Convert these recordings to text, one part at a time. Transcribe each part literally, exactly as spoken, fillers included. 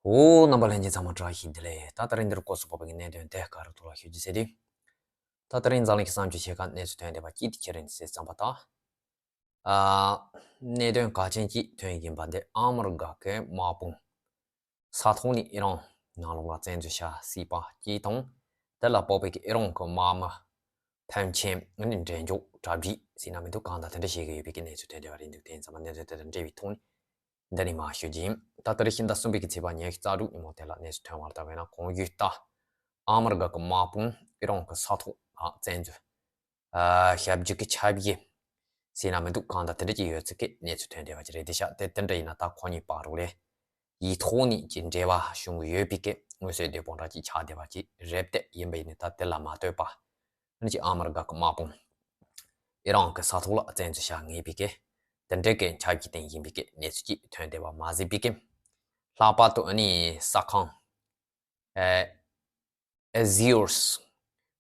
འོ། རྣམ་པ་ལྷན་རྒྱས་ཚང་མ་བཀྲ་ཤིས་བདེ་ལེགས། ད་དེ་རིང་འདིར་སྐོར་སུ་བབས་པའི་གནད་དོན་དེ་ག་རེ་ཐོག་ལ་ཤོད་རྒྱུ་ཟེར་དུས། ད་དེ་རིང་འཛམ་གླིང་གི་བསམ་བློ་ཆེ་ཁག་གནས་ཚུལ་ཐོན་བསྡད་པ་གཅིག་དེ་ཁྱེད་རང་ཚོས་བསམ་པ་དང་། ཨ། གནད་དོན་གལ་ཆེན་གཅིག་ཐོན་ཡིན་པ་འདི་ཨ་མི་རི་ཀ་གི་དམག་དཔུང་ས་ཐོག་ནས་ཨི་རན་ནང་ལོགས་ལ་བཙན་འཛུལ་བྱ་སྲིད་པ་གཅིག་དང་། དེ་ལ་དཔག་པའི་གི་ཨི་རན་གི་དམག་མི་ཕོན་ཆེན་ནི་འགྲེམས་འཇོག་གྲ་སྒྲིག་ཟེར་ན་མི་འདུག་གང་དང་དེ་འདྲ་བྱེད་ཀྱི་ཡོད་པའི་གི་གནས་ཚུལ་ཐོན་བསྡད་པ་རེད་འདུག་དེ་ཡིན་ཙང་མ་གནས་ཚུལ་དེ་དང་འབྲེལ་བའི་ཐོག་ནས་འདི་ནས་མར་ཤོད་ཀྱི་ཡིན། ད་ལྟ་རེ་ཤིང་རྟ་གསུམ་པའི་གི་ཚེས་པ་ཉི་ཤུ་རྩ་དྲུག་ཉིན་མོ་དེ་ལ་གནས་ཚུལ་ཐོན་བར་ལྟ་བས་ན། གོང་ཞུས་ལྟར་ཨ་མི་རི་ཀ་གི་དམག་དཔུང་ཨི་རན་གི་ས་ཐོག་ལ་བཙན་འཛུལ་ཨ་བྱ་རྒྱུ་གི་འཆར་གཞི་ཟེར་ན་མི་འདུག་གང་དང་དེ་འདྲ་ཅིག་ཡོད་ཚུལ་གི་གནས་ཚུལ་ཐོན་བསྡད་པ་ཅིག་རེད། དེ་ཤག་དེ་དེ་འདྲ་ཡིན་ན་ད་ཁོ་གཉིས་བར་རུ་ལས་ཡིག་ཐོག་ནས་ཀྱི་འབྲེལ་བ་བྱུང་གི་ཡོད་པའི་གི་མངོན་གསལ་དོད་པོ་འདྲ་ཅིག་ཆགས་བསྡད་པ་ཅིག་རེད། དེ་ཡིན་པ་ཡིན་ན་ད་དེ་ལ་མ་ལྟོས་པ། ཨ་ནི་ཅིག་ཨ་མི་རི་ཀ་གི་དམག་དཔུང་ཨི་རན་གི་ས་ཐོག་ལ་བཙན་འཛུལ་བྱ་ངེས་པའི་གི་དེ་འདྲའི་གི་འཆར་གཞི་སྟེང་ཡིན་པའི་གི་གནས་ཚུལ་ཅིག་ཐོན་བསྡད་པ་མ་ཟད་པའི་གི། ལྷག་པར་དུ་ཨ་ནི་ས་ཁང་ཨེ་ཨེ་ཟི་ཡོར་སི་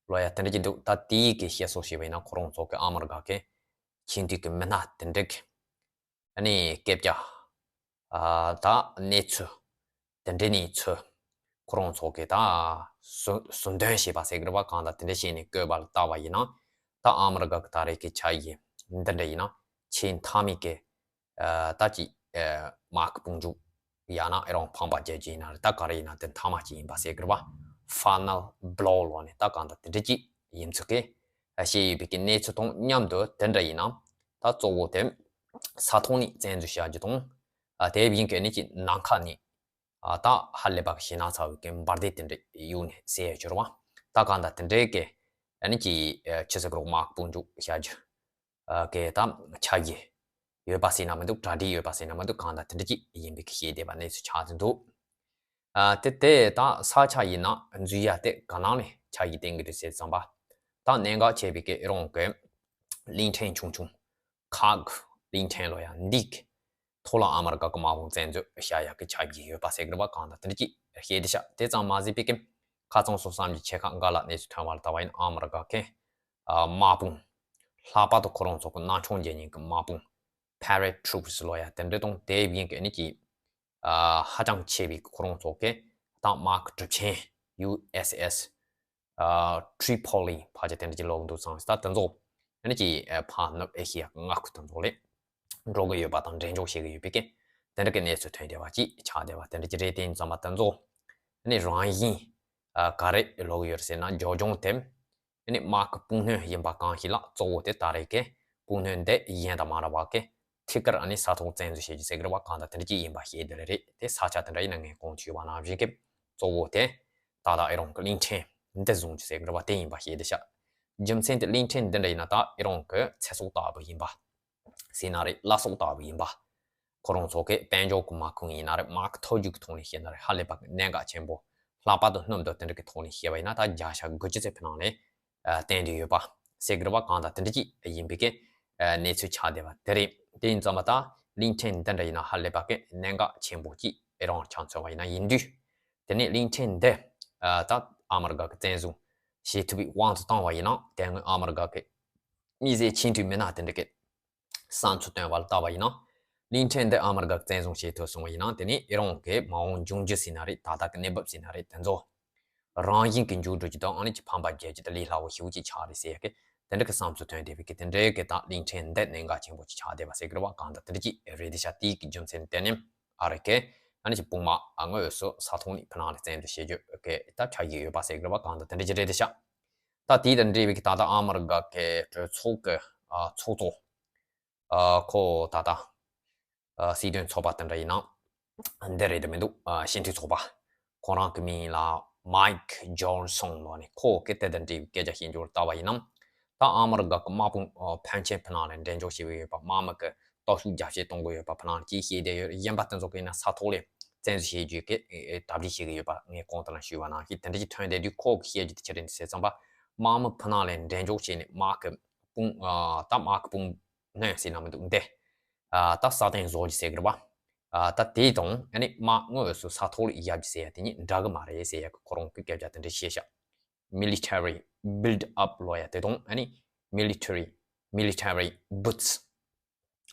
ལོ་ཡ་དེ་འདྲ་ཅིག་འདུག་ད་དེའི་གི་བཤད་སྲོལ་བྱས་པ་ཡིན་ན་ཁོ་རང་ཚོ་གི་ཨ་མི་རི་ཀ་གི་ཆེས་མཐོའི་གི་མི་སྣ་དེ་འདྲ་གི་ཨ་ནི་སྐད་ཆ་ཨ་ད་གནས་ཚུལ་དེ་འདྲའི་གནས་ཚུལ་ཁོ་རང་ཚོ་གི་ད་ཟུར་ཟུར་འདོན་བྱས་པ་ཟེར་གི་རེད་པ། གང་ལྟར་དེ་འདྲ་བྱས་ནས་བཀོད་པ་ལ་བལྟས་པ་ཡིན་ན། ད་ཨ་མི་རི་ཀ་གི་ད་རེས་ཀྱི་འཆར་གཞི་འདི་འདྲ་ཡིན་ན་ཆེས་མཐའ་མའི་གི་ཨ་ད་ཅིག་ཨ་དམག་གི་དཔུང་འཇུག་ཡང་ན་ཨི་རན་ཕམ་པ་རྒྱག་རྒྱུ་ཡིན་ན་རེད། ད་ག་རེ་ཡིན་ན་དེ་མཐའ་མ་ཅིག་ཡིན་པ་ཟེར་གི་རེད་པ། ཕའི་ནལ་བློ་ལོ་ནས་ད་གང་ལྟར་དེ་འདྲ་ཅིག་ཡིན་ཚུལ་གི་ཨ་བཤད་ཡོད་པའི་གི་གནས་ཚུལ་དང་མཉམ་དུ་དེ་འདྲ་ཡིན་ན། ད་གཙོ་བོ་དེ་ས་ཐོག་ནས་བཙན་འཛུལ་བྱ་རྒྱུ་དང་། ཨ་དེ་བཞིན་གི་ནི་ཅིག་ནམ་མཁའ་ནས་ཨ་ད་ཧ་ལས་པ་གི་ཞེད་སྣང་ཚ་བའི་གི་འབར་མདེལ་དེ་འདྲ་གཡུག་ནས་བསད་ཡ་གྱུར་བ། ད་གང་ལྟར་དེ་འདྲའི་གི་ཨ་ནི་ཅིག་ཨ་ཆི་ཟེར་གི་རེད། དམག་དཔུང་འཇུག་བྱ་རྒྱུ་ཨ་གི་ད་འཆར་གཞི་ཡོད་པ་ཟེར་ན་མི་འདུག་གྲ་སྒྲིག་ཡོད་པ་ཟེར་ན་མི་འདུག་གང་ལྟར་དེ་འདྲ་ཅིག་ཡིན་པའི་གི་བཤད་བསྡད་པ་གནས་ཚུལ་ཆགས་ཟིན་འདུག་ཨ་དེ་དེ་ད་ས་ཆ་ཡིན་ན་འཛུལ་ཡ་དེ་ག་ནང་ནས་འཆར་གཞི་བཏིང་གི་འདུག་ཟེར་ཙམ་པ། ད་གནད་འགག་ཆེ་བའི་གི་ཨི་རན་གི་གླིང་ཕྲན་ཆུང་ཆུང་། ཁག་གི་གླིང་ཕྲན་ལོ་ཡ་འདི་གི་ཐོག་ལ་ཨ་མི་རི་ཀ་གི་དམག་དཔུང་བཙན་འཛུལ་བྱ་ཡག་གི་འཆར་གཞི་ཡོད་པ་ཟེར་གི་རེད་པ། གང་ལྟར་དེ་འདྲ་ཅིག་བཤད་དེ་ཤག་དེ་ཙམ་མ་ཟད་པའི་གི་ཁ་ཚང་སོ་བསམ་གྱི་ཆེ་ཁག་འགའ་ལ་གནས་ཚུལ་ཐོན་པ་ལ་བལྟས་པ་ཡིན་ན། ཨ་མི་རི་ཀ་གི་ཨ་དམག་དཔུང་། ལྷག་པར་དུ་ཁོ་རང་ཚོ་གི་ནང་ཆོས་རྒྱལ་ཉིན་གི་དམག་དཔུང་། པེ་རེ་ཊི་རུབ་སི་ལོ་ཡ་དེ་འདྲ་དང་། དེ་བཞིན་གི་ནི་ཅིག་ཨ་ཧ་ཅང་ཆེ་བའི་ཁོ་རང་ཚོ་གི་ད་དམག་གི་གྲུབ་ཆེན་ཡུ་ཨེསི་ཨེསི་ཨ་ཊི་རི་པོ་ལི་ཕལ་ཆེར་དེ་འདྲ་ཅིག་ལོག་འདུག་ཙང་། ད་དེ་ཚོ་ཨ་ནི་ཅིག་ཨ་ཕར་ནུབ་ཨེ་ཤི་ཡ་མངའ་ཁུལ་དེ་ཚོ་ལ་འགྲོ་གི་ཡོད་པ་དང་འགྲེམས་འཇོག་བྱེད་ཀྱི་ཡོད་པའི་གི་དེ་འདྲ་གི་གནས་ཚུལ་ཐོན་བསྡད་པ་ཅིག་ཆགས་བསྡད་པ་དེ་འདྲ་ཅིག་རེད། དེ་ཡིན་ཙང་མ་དེ་ཚོ་ཨ་ནི་རང་བཞིན་ཨ་ག་རེ་ལོག་གི་ཡོད་རེད་ཟེར་ན། འབྱོར་འབྱུང་དེ་ཨ་ནི་དམག་གི་དཔུང་སྣོན་ཡིན་པ་གང་ཞིག་ལ་གཙོ་བོ་དེ་ད་རེས་ཀྱི་དཔུང་སྣོན་འདི་གཞན་དང་མ་འདྲ་བ་གི་ཐད་ཀར་ཨ་ནི་ས་ཐོག་བཙན་འཛུལ་བྱེད་རྒྱུ་ཟེར་གི་རེད་པ། གང་ལྟར་དེ་འདྲ་ཅིག་ཡིན་པ་ཤེས་བསྡད་ལེ་རེད། དེ་ས་ཆ་དེ་འདྲ་ཡིན་ན་ངས་གོང་དུ་ཞུས་པ་ནང་བཞིན་གི་གཙོ་བོ་དེ་ད་ལྟ་ཨི་རན་གི་གླིང་ཕྲན་འདི་བཟུང་རྒྱུ་ཟེར་གི་རེད་པ། དེ་ཡིན་པ་ཤེས་བསྡད་ཤག་རྒྱུ་མཚན་དེ་གླིང་ཕྲན་འདི་འདྲ་ཡིན་ན་ད་ཨི་རན་གི་ཚེ་སྲོག་ལྟ་བུ་ཡིན་པ་ཟེར་ན་རེད། བླ་སྲོག་ལྟ་བུ་ཡིན་པ། ཁོ་རང་ཚོ་གི་དཔལ་འབྱོར་གྱི་མ་ཁུངས་ཡིན་ན་རེད། དམག་གི་མཐོ་རྒྱུགས་ཀྱི་ཐོག་ནས་བཤད་ན་རེད། ཧ་ལས་པ་གི་གནད་འགག་ཆེན་པོ། ལྷག་པར་དུ་སྣུམ་དང་དེ་འདྲ་གི་ཐོག་ནས་བཤད་པ་ཡིན་ན་ད་བརྒྱ་ཆ་དགུ་བཅུ་ཙམ་ཕི་ནང་ལ་ཨ་བརྟེན་ཏེ་ཡོད་པ་ཟེར་གི་རེད་པ། གང་ལྟར་དེ་འདྲ་ཅིག་ཡིན་པའི་གི་ཨ་གནས་ཚུལ་ཆགས་བསྡད་པ་དེ་རེད། དེ་ཡིན་ཙང་མ་ད་གླིང་ཕྲན་འདི་འདྲ་ཡིན་ན་ཧ་ལས་པ་གི་གནད་འགག་ཆེན་པོ་ཅིག་ཨི་རན་ཆ་མཚོན་པ་ཡིན་ན། ཡིན་དུས་དེ་ནས་གླིང་ཕྲན་འདི་ཨ་ད་ཨ་མི་རི་ཀ་གི་བཙན་བཟུང་བྱེད་ཐུབ་པའི་དབང་དུ་བཏང་བ་ཡིན་ན། དེ་སྔོན་ཨ་མི་རི་ཀ་གི་མི་སེར་ཆེས་མཐོའི་མི་སྣ་དེ་འདྲ་གི་བསམ་ཚུལ་བཏོན་པ་ལ་བལྟས་པ་ཡིན་ན། གླིང་ཕྲན་འདི་ཨ་མི་རི་ཀ་བཙན་བཟུང་བྱེད་ཐུབ་སོང་བ་ཡིན་ན། དེ་ནས་ཨི་རན་གྱི་མ་འོངས་འབྱུང་འགྱུར་ཟེར་ན་རེད། ད་ལྟ་གི་གནས་བབ་ཟེར་ན་རེད། དེ་ཚོ་རང་བཞིན་གྱིས་འགྱུར་འགྲོ་རྒྱུ་དང་། ཨ་ནི་ཅིག་ཕམ་པ་རྒྱག་རྒྱུ་དེ་ལས་སླ་བོ་ཞེ་པོ་ཅིག་ཆགས་རེད་ཟེར་ཡ་གི་དེ་འདྲ་གི་བསམ་ཚུལ་ཐོན་བསྡད་པའི་གི་དེ་འདྲའི་གི་ད་གླིང་ཕྲན་འདི་གནད་འགག་ཆེན་པོ་ཅིག་ཆགས་བསྡད་པ་ཟེར་གི་རེད་པ། གང་ལྟར་དེ་འདྲ་ཅིག་རེད་དེ་ཤག་དེའི་གི་རྒྱུ་མཚན་དེ་ནི་ཨ་རི་གི་ཨ་ནི་ཅིག་དཔུང་དམག་ཨ་དངོས་སུ་ས་ཐོག་ནས་ཕི་ནང་ལ་བཙན་འཛུལ་བྱེད་རྒྱུ་གི་ད་འཆར་གཞི་ཡོད་པ་ཟེར་གི་རེད་པ། གང་ལྟར་དེ་འདྲ་ཅིག་རེད་དེ་ཤག་ད་དེ་དང་འབྲེལ་བའི་གི་ད་ལྟ་ཨ་མི་རི་ཀ་གི་གྲོས་ཚོགས་ཀྱི་ཨ་ཚོགས་གཙོ་ཨ་ཁོ་ད་ལྟ་ཨ་སྲིད་དོན་ཚོགས་པ་དེ་འདྲ་ཡིན་ན་འདི་རེད་དེ་མི་འདུག་ཨ་སྤྱི་འཐུས་ཚོགས་པ་ཁོ་རང་གི་མིང་ལ་མའིག་ཇོན་སོན་ལོ་ནི། ཁོ་གི་དེ་དང་འབྲེལ་བའི་སྐད་ཆ་བཤད་རྒྱུར་ལྟ་བ་ཡིན་ན། ད་ཨ་མི་རི་ཀ་གི་དམག་དཔུང་ཨ་ཕོན་ཆེན་ཕི་ནང་ལ་འགྲེམས་འཇོག་བྱེད་ཀྱི་ཡོད་པ། དམག་མི་གི་སྟོབས་ཤུགས་རྒྱ་སྐྱེད་གཏོང་གི་ཡོད་པ་ཕི་ནང་ཅིག་བཤད་བསྡད་ཡོད། གཞན་པ་དེ་ཚོ་གིས་ན་ས་ཐོག་ལ་བཙན་འཛུལ་བྱེད་རྒྱུ་གི་ཨེ་ཨེ་གྲ་སྒྲིག་བྱེད་ཀྱི་ཡོད་པ་ངས་གོང་དུ་ལ་ཞུས་པ་ནང་བཞིན་དེ་འདྲ་ཅིག་ཐོན་བསྡད་དུས། ཁོ་གིས་བཤད་རྒྱུ་དེ་ཆི་རེད་ཟེར་ཙམ་པ། དམག་མི་ཕི་ནང་ལ་འགྲེམས་འཇོག་བྱས་ནས་དམག་གི་དཔུང་ཨ་ད་དམག་གི་དཔུང་སྣོན་ཟེར་ན་མི་འདུག་འདི་ཨ་ད་སྲ་བརྟན་བཟོ་རྒྱུ་ཟེར་གི་རེད་པ། ཨ་ད་དེ་དང་ཨ་ནི་དམག་དངོས་སུ་ས་ཐོག་ལ་བཞག་རྒྱུ་ཟེར་ཡ་དེ་གཉིས་འདྲ་གི་མ་རེད་ཟེར་ཡ་གི་ཁོ་རང་གི་སྐད་ཆ་དེ་འདྲ་བཤད་ཤག Military build up ལོ་ཡ་དེ་དང་ཨ་ནི་military military boots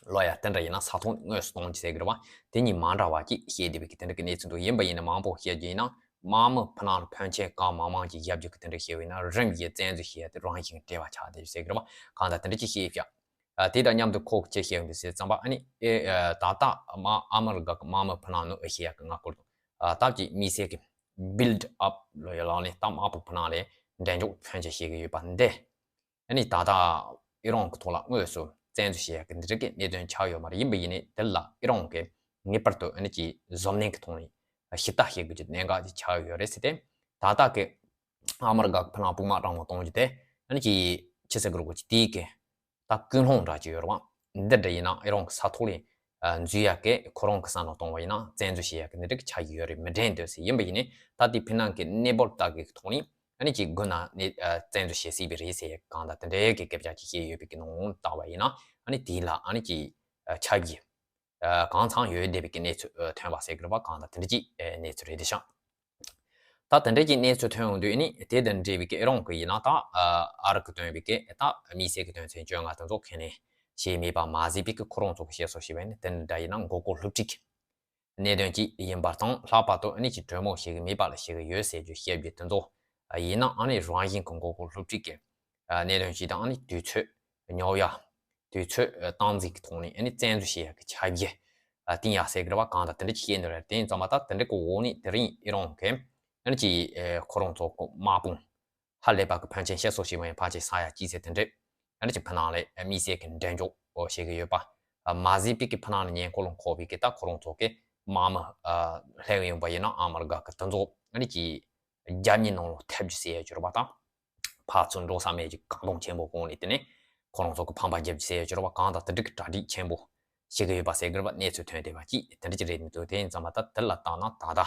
ལོ་ཡ་དེ་འདྲ་ཡིན་ན་ས་ཐོག་དངོས་སུ་གཏོང་རྒྱུ་ཟེར་གི་རེད་བ། དེ་གཉིས་མ་འདྲ་བ་ཅིག་བཤད་བསྡད་པའི་གི་དེ་འདྲ་གི་གནས་ཚུལ་འདུག་ཡིན་པ་ཡིན་ན་མང་པོ་བཤད་རྒྱུ་ཡིན་ན་དམག་མི་ཕུ་ནང་ལ་ཕོན་ཆེན་གང་མང་མང་ཅིག་བཞག་རྒྱུ་གི་དེ་འདྲ་བཤད་པ་ཡིན་ན་རིམ་གྱིས་བཙན་འཛུལ་བྱེད་ཡ་དེ་རང་བཞིན་གྱི་བྲལ་བ་ཆགས་བསྡད་རྒྱུ་ཟེར་གི་རེད་བ། གང་ལྟར་དེ་འདྲ་ཅིག་བཤད་བཞག་ཨ། དེ་དང་མཉམ་དུ་ཁོ་གིས་ཅི་བཤད་ཡོང་འདུག་ཟེར་ཙམ་པ་ཨ་ནི་ཨེ་ཨ། ད་ལྟ་དམག་ཨ་མི་རི་ཀ་གི་དམག་མི་ཕུ་ནང་ནང་ཨེ་ཤེ་ཡ་གི་མངའ་ཁུལ་དང་ཨ། སྟབས་ཀྱིས་དམིགས་བསལ་གྱི་build up ལོ་ཡ་ལག་ནས་ད་དམག་དཔུང་ཕུ་ནང་ལ་འགྲན་ཕྱོགས་ཕོན་ཆེ་བྱེད་ཀྱི་ཡོད་པ་འདི། ཨ་ནི་ད་ལྟ་ཨི་རན་གྱི་ཐོག་ལ་དངོས་སུ་བཙན་འཛུལ་བྱེད་ཡ་གི་འདི་འདྲ་གི་གནད་དོན་ཆགས་ཡོད་མ་རེད། ཡིན་པ་ཡིན་ནའི་དེ་ལ་ཨི་རན་གྱིས་ངེས་པར་དུ་ཨ་ནི་ཅིག་གཟབ་ནན་གྱི་ཐོག་ནས་ཞིབ་ལྟ་བྱེད་དགོས་ཀྱི་གནད་འགག་ཅིག་ཆགས་ཡོད་རེད་ཟེར་ཏེ། ད་ལྟ་གི་ཨ་མི་རི་ཀ་གི་ཕུ་ནང་དཔུང་དམག་དྲང་མོ་གཏོང་རྒྱུ་དེ་ཨ་ནི་ཅིག་ཅི་ཟེར་དགོས་རེད་གོ་ཅིག་དེའི་གི་ད་ཀུན་སློང་འདྲ་ཅིག་ཡོད་རེད་བ། འདི་འདྲ་ཡིན་ན་ཨི་རན་གྱི་ས་ཐོག་ལ་ཨ། འཛུལ་ཡ་གི་ཁོ་རང་གི་བསམ་བློ་གཏོང་བ་ཡིན་ན་བཙན་འཛུལ་བྱེད་ཡ་གི་འདི་འདྲ་གི་ཆགས་ཀྱི་ཡོད་རེད་མི་དྲན་འདོད་ཟེར། ཡིན་པ་ཡིན་ནའི་ད་ལྟའི་ཕུ་ནང་གི་གནས་བབ་ལྟ་གི་ཐོག་ནས་ཨ་ནི་ཅིག་དགོས་ན་ནི་ཨ། བཙན་འཛུལ་བྱེད་སྲིད་པ་རེད་ཟེར་ཡ་གང་ལྟར་དེ་འདྲའི་གི་སྐད་ཆ་ཅིག་བཤད་ཡོད་པའི་གི་ནང་ལྟ་བ་ཡིན་ན་ཨ་ནི་དེ་ལ་ཨ་ནི་ཅིག་ཨ། ཆགས་ཀྱི་ཨ། གང་འཚམ་ཡོད་བསྡད་པའི་གི་གནས་ཚུལ་ཨ། ཐོན་པ་ཟེར་གི་རེད་བ། གང་ལྟར་དེ་འདྲ་ཅིག་ཨ། གནས་ཚུལ་རེད་དེ་ཤག་ད་དེ་འདྲ་ཅིག་གནས་ཚུལ་ཐོན་ཡོང་དུས་ཨ་ནི་དེ་དང་འབྲེལ་བའི་གི་ཨི་རན་གྱི་ཡིན་ན་ད་ཨ། ཨ་རི་གིས་བཏོན་པའི་གི་ད་དམིགས་བསལ་གྱི་དོན་ཚན་བཅོ་ལྔ་དེ་ཚོ་ཁས་ལེན་བྱས་མེད་པ་མ་ཟད་པའི་གི་ཁོ་རང་ཚོ་གིས་བཤད་སྲོལ་ཞིག་བས་ནི་དེ་འདྲ་ཡིན་ན་མགོ་སྐོར་སློབ་ཁྲིད་ཀྱི་གནད་དོན་ཅིག་ཡིན་པ་དང་ལྷག་པར་དུ་ཨ་ནི་ཅིག་གྲོས་མོལ་བྱེད་ཀྱི་མེད་པ་ལ་བྱེད་ཀྱི་ཡོད་ཟེར་རྒྱུ་བཤད་རྒྱུ་དེ་ཚོ་ཡིན་ན་ཨ་ནི་རང་བཞིན་གྱི་མགོ་སྐོར་སློབ་ཁྲིད་ཀྱི་གནད་དོན་ཅིག་དང་ཨ་ནི་དུས་ཚོད་ཉོ་ཡ། དུས་ཚོད་སྟངས་འཛིན་གྱི་ཐོག་ནས་ཨ་ནི་བཙན་འཛུལ་བྱེད་ཡ་གི་ཆ་རྒྱུས་བསྟན་ཡ་ཟེར་གི་རེད་བ། གང་ལྟར་དེ་འདྲ་ཅིག་བཤད་འདོད་རེད། དེ་ཡིན་ཙང་མ་ད་དེ་འདྲ་གི་འོག་ནས་དེ་རིང་ཨི་རན་གྱི་ཨ་ནི་ཅིག་ཁོ་རང་ཚོ་གི་དམག་དཔུང་ཧ་ལས་པ་གི་ཕོན་ཆེན་བཤད་སྲོལ་ཞིག་མ་ཡིན་ཕལ་ཆེར་ས་ཡ་གཅིག་ཙམ་དེ་འདྲས་ཨ་ནི་ཅིག་ཕུ་ནང་ལ་དམིགས་བསལ་གྱི་འགྲན་ཞུགས་བྱེད་ཀྱི་ཡོད་པ། མ་ཟད་པའི་གི་ཕུ་ནང་ལ་ཉེ་འཁོར་ལ་འཁོར་བའི་གི་ད་ཁོ་རང་ཚོ་གི་དམག་མི་སླེབས་ཡོང་པ་ཡིན་ན་ཨ་མི་རི་ཀ་གི་དེ་ཚོ་ཨ་ནི་ཅིག་རྒྱ་མིའི་ནང་ལ་ཐེབས་རྒྱུ་ཟེར་ཡ་ཅིག་ཡོད་རེད་བ་དང་། ཕར་ཚུར་འགྲོ་ས་མེད་ཀྱི་གང་གཏོང་ཆེན་པོ་གོང་ནས་དེ་ནས་ཁོ་རང་ཚོ་གི་ཕམ་པ་རྒྱབ་ཀྱི་ཟེར་ཡོད་ཀྱི་རེད་བ། གང་ལྟར་དེ་འདྲ་གི་གྲ་སྒྲིག་ཆེན་པོ་བྱེད་ཀྱི་ཡོད་པ་ཟེར་གྱི་རེད་བ། གནས་ཚུལ་ཐོན་བསྡད་པ་ཅིག་དེ་འདྲ་ཅིག་རེད་མི་འདུག་དེ་ཡིན་ཙང་མ་ད་དེ་ལ་བལྟས་ན་ད་ལྟ་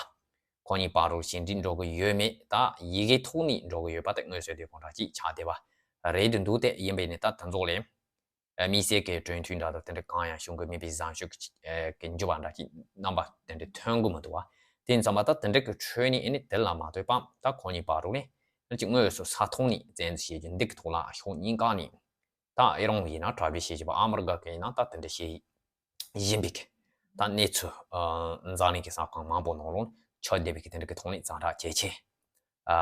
ཁོ་གཉིས་བར་དུ་ཞི་འགྲིག་འགྲོ་གི་ཡོད་མེད་ད་ཡི་གེ་ཐོག་ནས་འགྲོ་གི་ཡོད་པ་དེ་མངོན་གསལ་དོད་པོ་འདྲ་ཅིག་ཆགས་བསྡད་པ་རེད་འདུག་དེ་ཡིན་པས་ནི་ད་དེ་ཚོ་ལས་དམིགས་བསལ་གྱི་གྲོས་མཐུན་འདྲ་དང་དེ་འདྲ་གང་ཡང་བྱུང་གི་མེད་པའི་བཟང་སྤྱོད་ཀྱི་འགྱུར་བ་འདྲ་ཅིག་རྣམ་པ་དེ་འདྲ་ཐོན་གི་མི་འདུག་བ། དེ་ཡིན་ཙང་མ་ད་དེ་འདྲ་གི་ཁྲོད་ནས་ཨ་ནི་དེ་ལ་མ་ལྟོས་པ་ད་ཁོ་གཉིས་བར་དུ་ནས་ཨ་ནི་ཅིག་དངོས་སུ་ས་ཐོག་ནས་བཙན་འཛུལ་བྱེད་རྒྱུ་འདི་གི་ཐོག་ལ་ཕྱོགས་གཉིས་ཀ་ནས་ད་ཨི་རན་ཡིན་ན་གྲ་སྒྲིག་བྱེད་ཀྱི་བ། ཨ་མི་རི་ཀ་གི་ཡིན་ན་ད་དེ་འདྲ་བྱེད་བཞིན་པའི་གི་ད་གནས་ཚུལ་འཛམ་གླིང་གི་ས་ཁོངས་མང་པོ་ནང་ལོགས་ཆགས་བསྡད་པའི་གི་དེ་འདྲ་གི་ཐོག་ནས་ཛ་དྲག་ཇེ་ཆེ་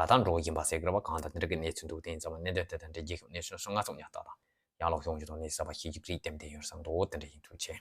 ད་འགྲོ་བཞིན་པ་ཟེར་གི་རེད་བ། གང་ལྟར་དེ་འདྲ་གི་གནས་ཚུལ་འདུག་དེ་ཡིན་ཙང་མ་གནད་དོན་དེ་དང་འབྲེལ་རྒྱལ་ཁབ་གནས་ཚུལ་སོ་ལྔ་ཙམ་ཉར་ལྟ་དང་ཡང་ལོག་ཡོང་རྒྱུ་དང་གནས་ཚུལ་གསར་པ་ཤེས་རྒྱུ་རིགས་དེ་འདྲ་ཡོད་བསམ་འདུག་དེ་འདྲ་ཡིན། ཐུགས་རྗེ་ཆེ།